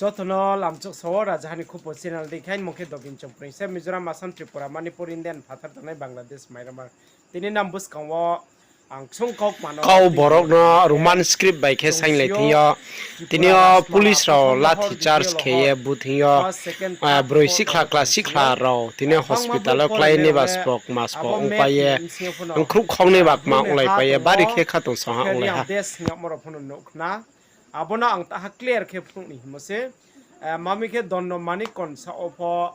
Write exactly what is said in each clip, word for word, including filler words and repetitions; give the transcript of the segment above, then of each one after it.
Joto no lamchouh sa wo, Rajaha ni Khupo channel dei khe, aini mung khe Dobin Chongpreng se, Mizoram, Assam, Tripura, Manipur, Indian phathar tongnai Bangladesh, Myanmar. Tini nang buskang wo ang ksung kaukma no kau borok no Roman script bai khe sainglai thing yo. Tini yo police rao lathi charge khe ye bu thing yo. Broi sikhla kla sikhla rao tini hospital wo klái ni ba spok ma spok ongpai ye, khruh khong ni ba kma onglaipai ye, bari khe khatungsung ha onglai ha. Abo no ang taha clear khe phnuh ni himo se. Mami khe Dondo Manikko ni sa wo pho,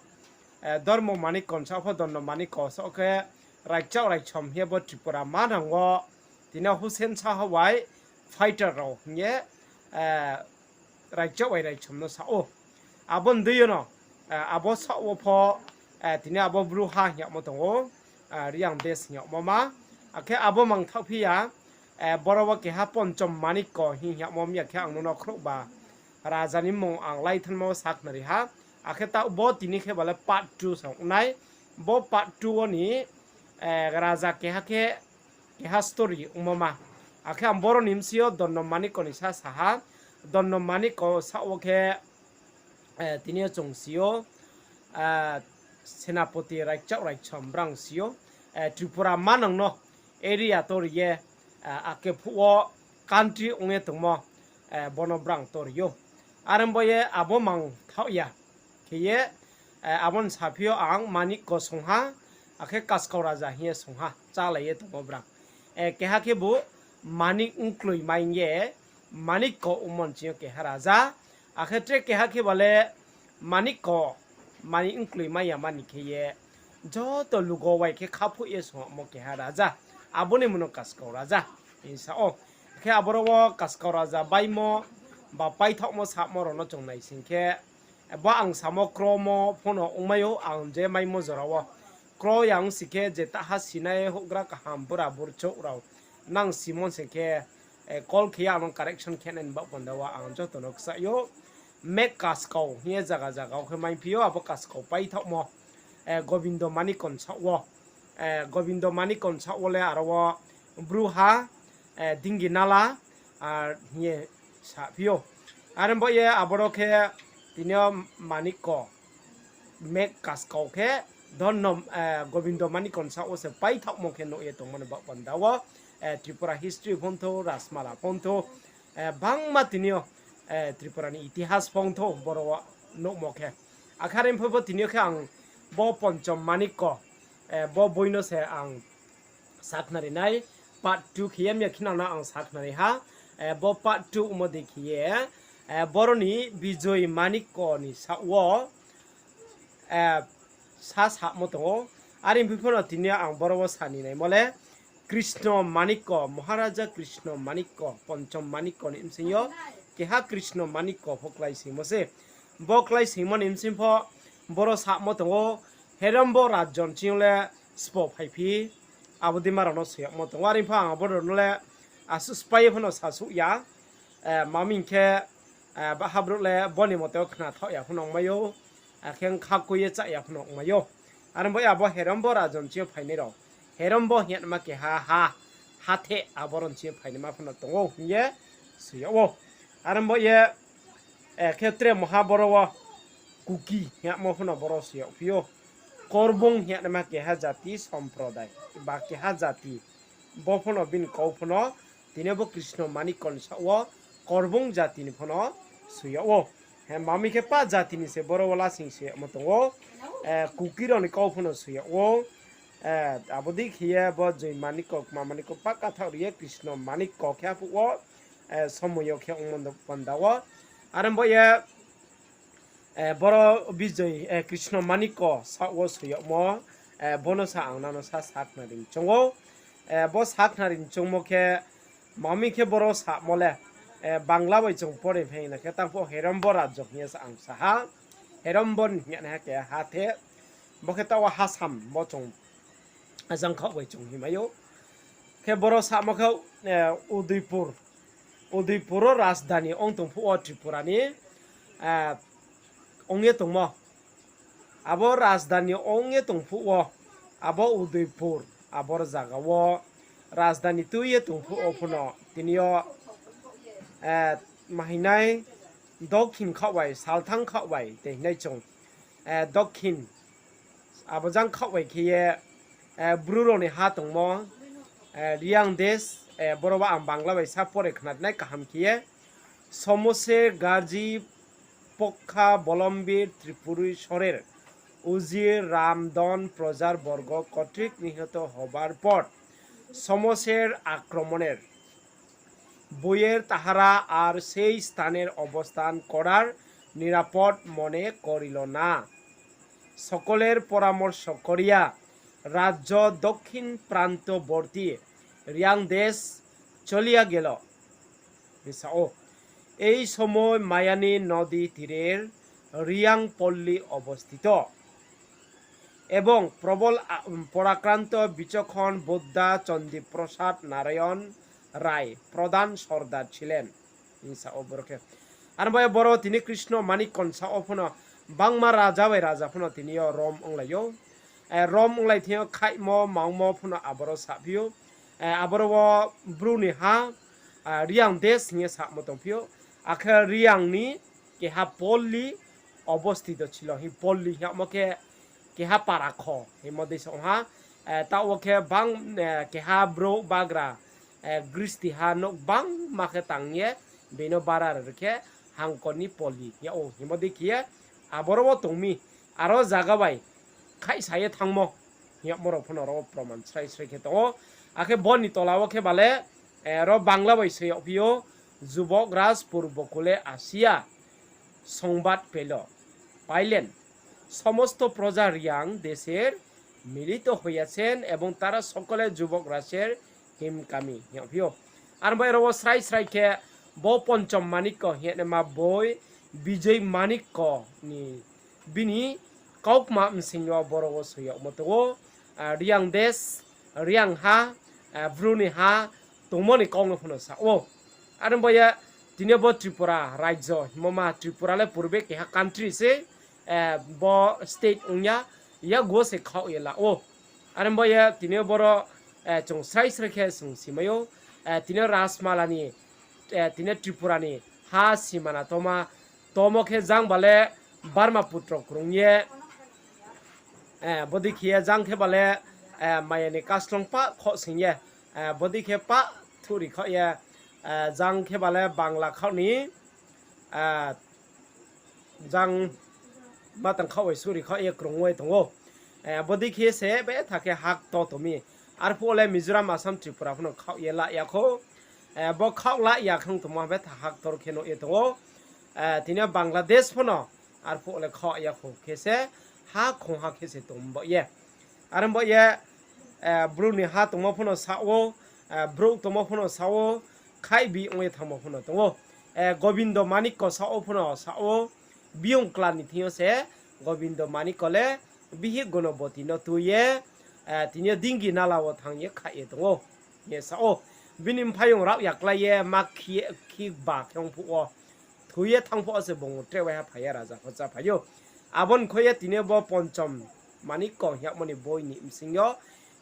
Dormo Manikko ni sa wo pho, Dondo Manikko sa wo khe Raichaoh Raichom hing ye bo Tripura manang wo, tini Hussain Saha bai fighter rao hing ye Raichaoh bai Raichom no sa ou. Abo ni dei yo no, abo sa wo pho, tini abo Bru ha hing yagmo tong ou, Reang Desh hing yagmo ma. Akhe abo mangthaoh phi ya, boro wo keha Ponchom Manikko hing yagmo mi ya khe ang nono khrouhba raja ni mmung ang lai thanngmo wo sakhnari ha. Akhe taoh bo tini khe bale part two sa ong nai. Bo part two wo ni raja keha khe keha story ongmo ma. Akhe ang boro ni bsing yo Dondo Manikko ni sa sa ha. Dondo Manikko sa wo khe, tini yo chung si ou, Senapoti Raichaoh Raichom brang si ou, Tripura manang no area tori ye, ake phuh wo country ong ye tongmo, bono brang tori ou. Are bo ye abo mangthaoh ya khe ye, abo ni saphi yo ang Manikko song ha, akhe Kaskau Raja hing ye song ha, chálai ye tongmo brang. Keha khe bu Manik Mkloi mai ye, Manikko ongmo ni ching yo keha raja, akhe tre keha khe bale Manikko, Manik Mkloi mai ya mani khe ye, joto lugo bai khe khaphouh ye songmo keha raja, abo ni mmung no Kaskau Raja hing sa ou. Khe aboro wo Kaskau Raja baimo ba paithaohmo samo rao no chung nai sing khe, bo ang samo kromo pho no ongmai ou, ang je maimo jora wo kro ya ong si khe je taha sinai houhgra kaham bura burchouh rao nang simon sing khe, call khe ye ang no correction khe nai ni baoh panda wo ang joto no kchaih ou. Mek Kaskau hing ye zaga zaga wo khe maiphi ou, abo Kaskau paithaohmo, Gobindo Manikko ni saoh wo, Gobindo Manikko ni saoh wo le aro wo Bru ha, Dingi Nala, hing ye saphi ou. Are bo ye aboro khe tini yo Manikko, Mek Kaskau khe Dondo, Gobindo Manikko ni saoh wo se paithaohmo khe nuh ye tongmo ni baoh panda wo, Tripura history pho ongthou, Rajmala pho ongthou, bangma tini yo, Tripura ni itihas pho ongthou boro wo nuhmo khe. Akhe are pho bo tini yo khe ang bo Ponchom Manikko, bo boi no se ang sakhnari nai, part two khe ye mya khe nang no ang sakhnari ha, bo part two ongmo dei khe ye, boro ni Bijoy Manikko ni saoh wo, sa samo tong ou. Are phi pho no tini yo ang boro wo sa ni naimo le, Krishna Manikko, Maharaja Krishna Manikko, Ponchom Manikko ni bsing yo keha Krishna Manikko pho kláisoingmo se. Bo kláisoingmo ni bsing pho boro samo tong ou, Herambo Rajon ching yo le sbo phaiphi, abo dei ma rao no soi yagmo tong ou. Are pho ang abo rao no le asuh spai ye pho no sasuh ya, mami hing khe, baha brouh le bo ni mote wo khnathaoh ya pho no ongmai ou, akhe bkha kui ye chá ya pho no ongmai ou. Are bo ye abo Herambo Rajon ching yo phainai rao, Herambo hing ye naima keha ha, hatheh aboro ni ching yo phainaima pho no tong ou hing ye soi yag ou. Are bo ye, khe tre moha boro wo Kuki hing yagmo pho no boro soi yagphi ou. Korbung hing ye naima keha jati somprodai, ba keha jati. Bo pho no bini kau pho no, tini bo Krishna Manikko ni saoh wo Korbung jati ni pho no soi yag ou. Mami khe pa jati ni se boro wo lasing soi yagmo tong ou. Kuki rao ni kau pho no soi yag ou. Abo dei khe ye bo Joy Manikko, Kma Manikko, pa kathaoh ri ye Krishna Manikko khe aphuh wo, somoi yo khe ongmo panda wo. Are bo ye, boro Bijoy, Krishna Manikko saoh wo soi yagmo, bono sa ang nang no sa sakhnari ni choung ou. Bo sakhnari ni choungmo khe, mami khe boro samo le, Bangla bai chung pore phai na khe, tang pho Herambo Rajon hing ye sa ang sa ha. Herambo hing ye naiha keha hatheh. Bo khe taoh wo Hasam bo chung ajang khaoh bai chung himai ou. Khe boro samo khe, Udaipur, Udaipur wo rajdhani ong tong phuh wo Tripura ni, ong ye tongmo. Abo rajdhani ong ye tong phuh wo, abo Udaipur, abo zaga wo rajdhani tui ye tong phuh wo pho no tini yo, mahinai, Dokhin khaoh bai, salthang khaoh bai, tei hinai chung, eh, Dokhin, abo jang khaoh bai khe ye, eh, Bru rao ni ha tongmo, eh, Reang Des, eh, boro wo ang Bangla bai sa pore khnanai kaham khe ye, সমসের গাজী পক্ষাবলম্বীর ত্রিপুরী স্বরের উজির রামধন প্রজার বর্গ কর্তৃক নিহত হবার পর সমসের আক্রমণের ভয়ে তাহারা আর সেই স্থানের অবস্থান করার নিরাপদ মনে করিল না। সকলের পরামর্শ করিয়া রাজ্য দক্ষিণ প্রান্তবর্তী রিয়াং দেশ চলিয়া গেল। Hing sa ou, এই সময় মায়ানী নদী তীরের রিয়াং পল্লী অবস্থিত এবং প্রবল আ-, পরাক্রান্ত বিচক্ষণ বোদ্ধা চণ্ডী প্রসাদ নারায়ণ রায় প্রধান সর্দার ছিলেন. Hing sa ou boro khe. Aro bai boro tini Krishna Manik Konsa wo phano bangma raja bai raja phano tini yo rom onglai ou. Eh, rom onglai thing yo khaihmo, mangmo phano aboro saphi ou. Eh, aboro wo Bru ni ha, ah, Reang Des hing ye samo tongphi ou. Akhe Reang ni keha পল্লী অবস্থিত ছিল. Hing পল্লী hing yagmo khe keha para kho hingmo dei se ong ha. Eh, taoh wo khe bang, eh, keha brouh bagra, eh, gristiha nouh bangma khe tang ye, bini bara ri khe hangkor ni পল্লী hing yag ou hingmo dei khe ye, aboro wo tong mi, aro zaga bai khaihsa ye thanngmo hing yagmo rao phano aro wo প্রমাণ srai srai khe tong ou. Akhe bo ni tola wo khe ba le, eh, ro Bangla bai soi yagphi ou, যুবক রাজ পূর্বকূলে আসিয়া সংবাদ পেল, পাইলেন, সমস্ত প্রজা রিয়াং দেশের মিলিত হইয়াছেন এবং তারা সকলে যুবক রাজের হিমকামী hing yagphi ou. Aro bai aro wo srai srai khe bo Ponchom Manikko hing ye naima boi Bijoy Manikko ni bini kaukma bsing yo boro wo soi yagmo tong ou, ah, Reang Des, Reang ha, ah, Bru ni ha tongmo ni kau no phano sa ou. Aro bai ye tini yo bo Tripura rajyo hingmo ma, Tripura le purbe keha country se, eh, bo state ong ya, yago se khaoh ye la ou. Aro bai ye tini yo boro, eh, chung srai srai khe chung simai ou, eh, tini yo Rajmala ni, eh, tini yo Tripura ni ha simana tongma, tongmo khe jang ba le Brahmaputra krung ye, eh, bodei khe ye jang khe ba le, eh, maya ni kaslong pah khoh sing ye, eh, bodei khe pah thuhri khaoh ye, eh, jang khe ba le Bangla khaoh ni, eh, jang matang khaoh bai suri khaoh ye krung ye tong ou. Eh, bodei khe se betha khe hakto tong mi. Arphuh wo le Mizoram, Assam, Tripura phano khaoh ye la ya khou. Eh, bo khaoh la ya khang tongmo betha haktor khe nuh ye tong ou. Eh, tini yo Bangladesh phano arphuh wo le khaoh ya khou khe se ha khongha khe se tong baoh ye. Are baoh ye, eh, Bru ni ha tongmo phano sa ou, eh, brouh tongmo phano sa ou, khaihbi ong ye thanngmo phano tong ou. Eh, Gobindo Manikko sa ou phano sa ou, biyong kla ni thing yo se Gobindo Manikko le bihih Gunoboti no tui ye, eh, tini yo Dingi nala wo thanng ye khaih ye tong ou, hing ye sa ou. Bini mphaiyong rao yaklai ye ma khi, khi ba khe ong phuh wo, thoi ye thanng phuh wo se bung tre waiha phai ye raja pho chá phai ou. Abo ni kho ye tini yo bo Ponchom Manikko hing yagmo ni boi ni bsing yo,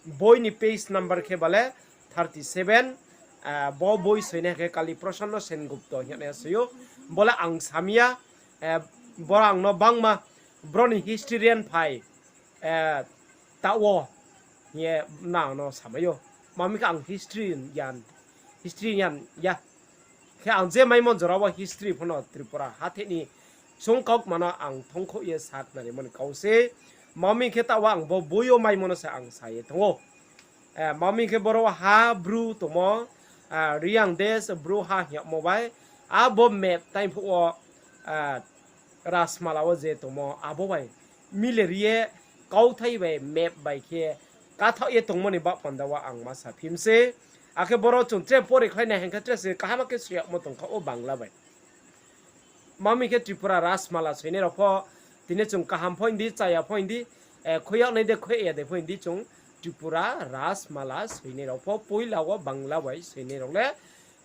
boi ni page number khe ba le thirty seven, eh, bo boi soinai khe Kali Prasonno Sengupta hing yagnai soi ou. Bo le ang sa mi ya, eh, boro ang no bangma, boro ni historian phai, eh, taoh wo hing ye nang no samai ou. Mami khe ang history yan, history yan ya. Khe ang je maimo jora wo history phano Tripura hatheh ni song kaukma no ang thongkhouh ye sakhnarimo ni kau se. Mami khe taoh wo ang bo boi yo maimo no se ang sa ye tong ou. Eh, mami khe boro ha Bru tongmo, ah, Reang Des Bru ha hing yagmo bai, abo map tai phuh wo, ah, Rajmala wo je tongmo abo bai mile ri ye kauthai bai map bai khe kathaoh ye tongmo ni baoh panda wo ang ma sa phim se. Akhe boro chung tre pore khlai nai hing khe tre se kaham khe soi yagmo tong kha ou Bangla bai. Mami khe Tripura Rajmala soinai rao pho, tini chung kaham pho hing di, chaya pho hing di, eh, khoi yag nai de, khoi ya de pho hing di, chung Tripura Rajmala soinai rao pho poila wo Bangla bai soinai rao le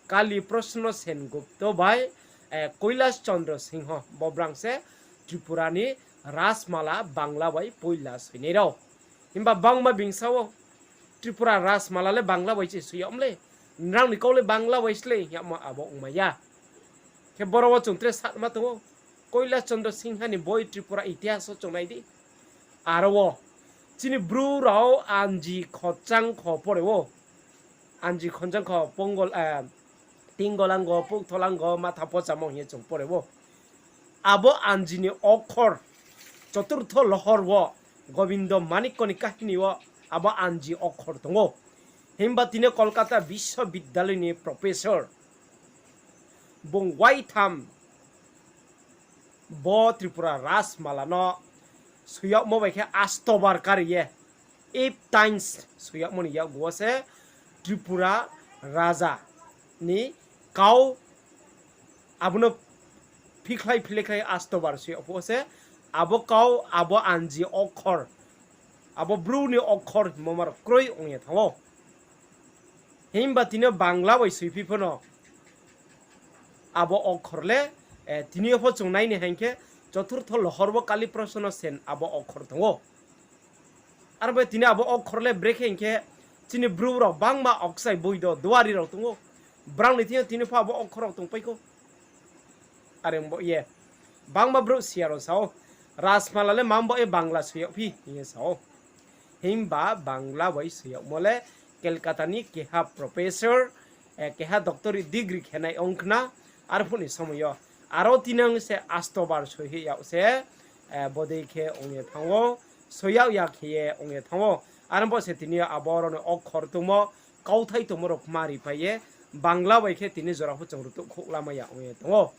Kali Prasonno Sengupta bai, eh, Koilash Chandra Singho, bo brang se Tripura ni Rajmala Bangla bai poila soinai rao. Himba bangma bingsa wo, Tripura Rajmala le Bangla bai se soi yag mle, nrang ni kau le Bangla bai slei hing yagmo abo ongmai ya. Khe boro wo chung tre satma tong ou. Koilas Chandra Singha ni boi Tripura Itihas wo chung nai di. Aro wo chini Bru rao Anji Khochang kho pore ou. Anji Khochang kho Ponggol, Tinggolango, Puktholango, Matha Pochamo hing ye chung pore ou. Abo Anji ni okhor, Choturtho Lohor wo, Gobindo Manikko ni kahini wo abo Anji okhor tong ou. Himba tini Kolkata Biswabidyalay ni professor. Bung waitham bo Tripura Rajmala no soi yagmo bai khe astobar kari ye, eight times soi yagmo ni yakgu wo se Tripura Raja ni kau abo no phikhlai philekhlai astobar soi yag phuh wo se abo kau, abo Anji okhor, abo Bru ni okhor hingmo ma rao kroi ong ye thanng ou. Himba tini yo Bangla bai soiphi pho no abo okhor le, tini yo pho chung nai ni hing khe, Choturtho Lohor wo Kali Prosanna Sen abo okhor tong ou. Aro bai tini abo okhor le brekhe hing khe, chini Bru rao bangma Aksai Boido Duari rao tong ou. Brao ni thing yo tini pho abo okhor rao tongpai khou. Are ong baoh ye, bangma brouh siya rao sa ou, Rajmala le ma baoh ye Bangla soi yagphi hing ye sa ou. Himba Bangla bai soi yagmo le Calcutta ni keha professor, keha doctorate degree khenai ong khna, arphuh ni somoi yo. Aro tinang se astobar soi hoih yag se, bodei khe ong ye thanng ou, soi yag ya khe ye ong ye thanng ou. Aro bo se tini yo abo rao ni okhor tongmo, kauthai tongmo rao kma ripai ye, Bangla bai khe tini jora pho chung rutuh khouh lamai ya ong ye tong ou.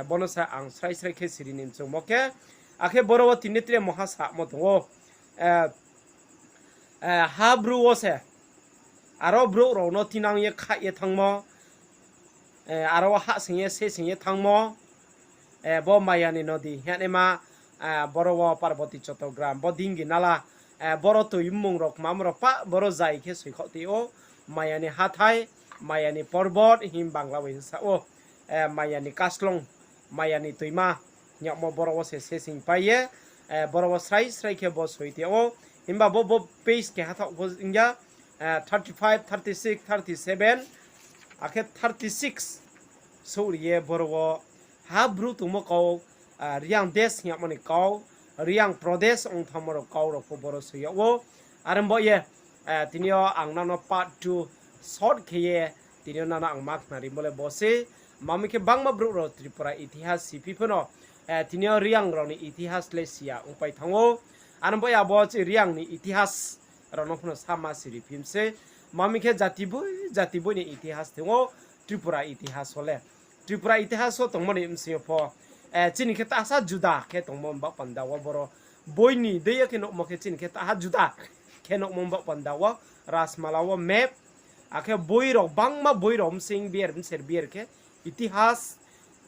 Bo no sa ang srai srai khe siri ni mchungmo khe, akhe boro wo tini tre maha samo tong ou. Ha Bru wo se, aro brouh rao no tinang ye khaih ye thanngmo, aro wo hahsoing ye sesoing ye thanngmo, bo Maya ni Nodi hingnaima, boro wo Parboti Chottogram, bo Dingi Nala, boro toi mmung rao kmam rao pah boro zai khe soikhaoh tui ou, Maya ni Hathai, Maya ni Porbot hing Bangla bai sa ou, Maya ni Kaslong, Maya ni Toima, hing yagmo boro wo se sesoing pai ye, boro wo srai srai khe bo soi tui ou. Himba bo, bo page keha thaoh pho ong ya, thirty five, thirty six, thirty seven, akhe thirty six souhri ye boro wo ha Bru tongmo kau, Reang Desh hing yagmo ni kau, Reang Prodesh ong thanngmo rao kau rao pho boro soi yag ou. Are ong baoh ye, tini yo ang nang no part two short khe ye, tini yo nang no ang ma khnarimo le bo se. Mami khe bangma brouh rao Tripura itihas siphi pho no, tini yo Reang rao ni itihas le siya ongpai thanng ou. Are ong baoh ye abo Reang ni itihas rao no pho no sama siri phim se. Mami khe jati boi, jati boi ni itihas tong ou, Tripura itihas wo le. Tripura itihas wo tongmo ni bsing yo pho, chini khe taha sa juda khe tongmo baoh panda wo boro. Boi ni dei yo khe nuhmo khe chini khe taha juda khe nuhmo baoh panda wo. Rajmala wo map, akhe boi rao, bangma boi rao bsing ber, bser ber khe itihas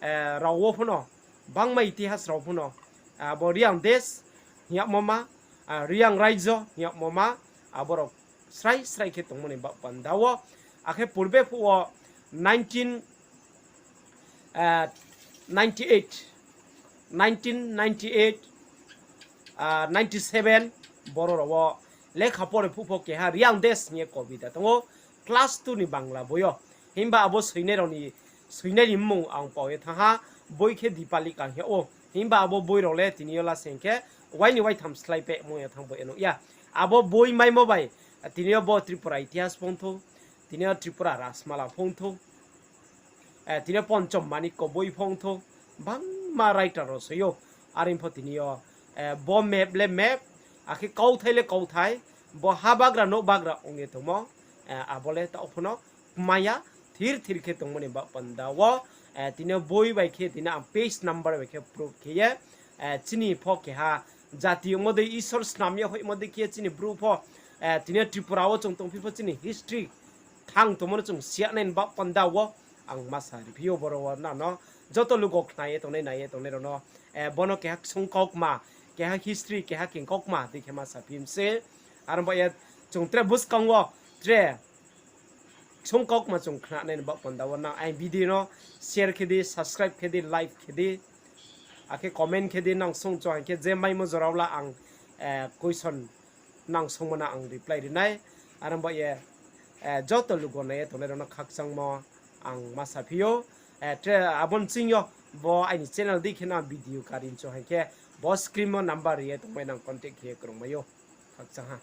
rao wo pho no, bangma itihas rao pho no, abo Reang Desh hing yagmo ma, Reang Raijo hing yagmo ma, abo rao srai srai khe tongmo ni baoh panda wo. Akhe purbe phuh wo nineteen, ninety eight, nineteen ninety eight, ninety seven, boro rao wo lekha pore phuh pho keha Reang Desh hing ye kobita tong ou, class two ni Bangla boi yo. Himba abo soinai rao ni, soinai ni mmung ang pao ye thanng ha, boi khe Dipali Kang hing yag ou. Himba abo boi rao le tini yo lasing khe wai ni waitham slái pehmo ya thanng bo ye nuh ya. Abo boi maimo bai, tini yo bo Tripura itihas pho ong thou, tini yo Tripura Rajmala pho ong thou, tini yo Ponchom Manikko boi pho ong thou, bangma writer rao soi ou. Are pho tini yo, bo map le map, akhe kauthai le kauthai, bo ha bagra nouh bagra ong ye tongmo, abo le taoh pho no kma ya, thir thir khe tongmo ni baoh panda wo, tini yo boi bai khe, tini ang page number bai khe proof khe ye, chini pho keha jati ongmo dei Isor snam ye hoihmo dei khe chini Bru pho, tini yo Tripura wo chung tongphi pho chini history thang tongmo no chung siya nai ni baoh panda wo ang ma sa ri phi ou boro wo nang no joto lugo khna ye tongnai, nai ye tongnai rao no, bo no keha ksung kaukma, keha history, keha king kaukma dei khe ma sa phi mi se. Are ong baoh ye chung tre buskang wo tre ksung kaukma chung khna nai ni baoh panda wo nang aini video no share khe di, subscribe khe di, like khe di, akhe comment khe di, nang sung chung hing khe je maimo jora wo la ang question nang sungmo no ang reply ri nai. Are ong baoh ye, joto lugo nai ye tongnai rao no khakchangmo ang ma sa phi ou. Tre abo ni ching yo bo aini channel dei khe no video kari nchu haing khe bo screen wo number ri ye tongmai nang contact khe ye krungmai ou. Khakchang ha.